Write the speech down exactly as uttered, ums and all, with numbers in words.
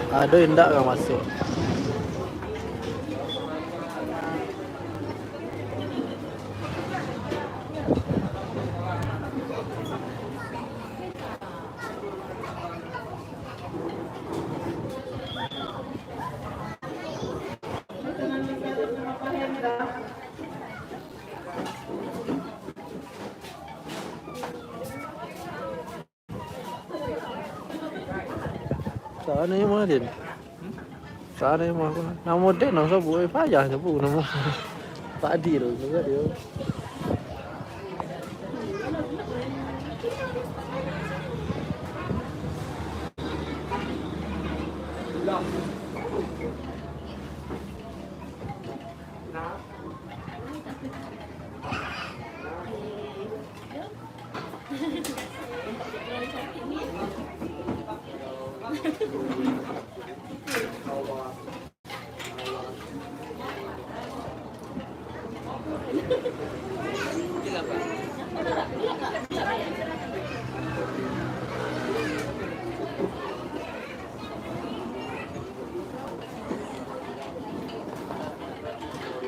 Ado indak ka masuak? Sana yang mah, Din. Sana yang mah. Namo den, namo sabuik, eh, payah nyabuik namo. Fadil, tu kan dia.